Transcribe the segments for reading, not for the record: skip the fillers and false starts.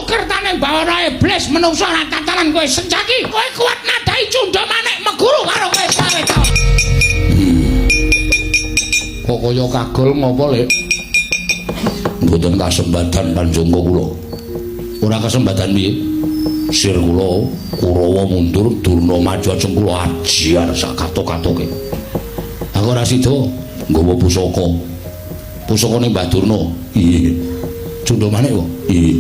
Kertane bawana iblis menungsa ora tatanan kowe Sencaki. Kowe kuat nadai Cunda Manik meguru karo kowe sawe taun. Kok kaya kagol ngopo, Lek? Mboten kasembatan panjangka kula. Ora kesempatan piye? Sir kula Kurawa mundur, Durna maju, ajeng kula ajar sak katok-katoke. Aku ora sida nggawa pusaka. Pusakane Mbah Durna. Iya. Cunda Manik kok. Iya.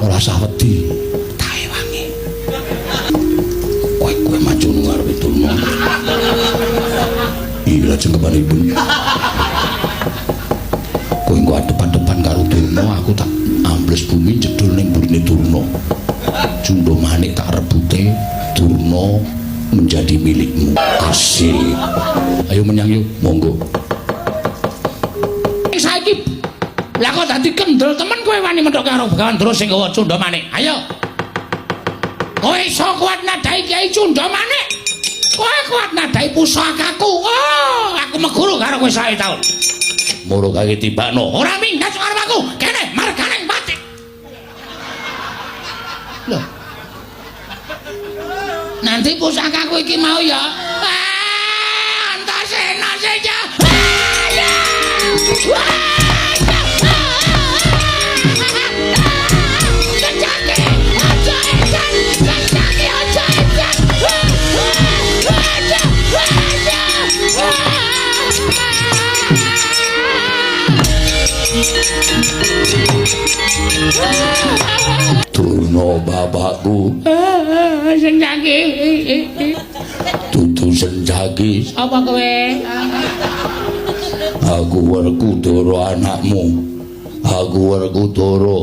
Ora usah wedi. Tak ewangi. Kowe kowe maju nang ngarepe Durna. Iya, lajeng kepanipun? Kowe engko adep-adepan karo Durna, aku tak ambles bumi jedul ning burine Durna. Cunda Manik tak rebute, Durna menjadi milikmu. Asik. Ayo menyang yuk, monggo. Saiki lah kok dadi kendel temen kowe wani menthok karo Begawan Ndara sing gawa Cunda Manik. Ayo. Kowe iso kuat nadai Kyai Cunda Manik. Kowe kuat nadai pusakaku. Oh, aku meguru karo kowe sae taun. Moro kage tibakno. Ora minggat karo aku. Kene marganing pati. Loh. Nanti pusakaku iki mau ya. Ah, Antasena saja. Ah, ya. Wah, ya. Sencaki, aja edan. Sencaki, aja edan. Aja, aja. Durna bapakku. Sencaki. Dudu Sencaki. Apa kowe? Aku Werkudara anakmu. Aku Werkudara.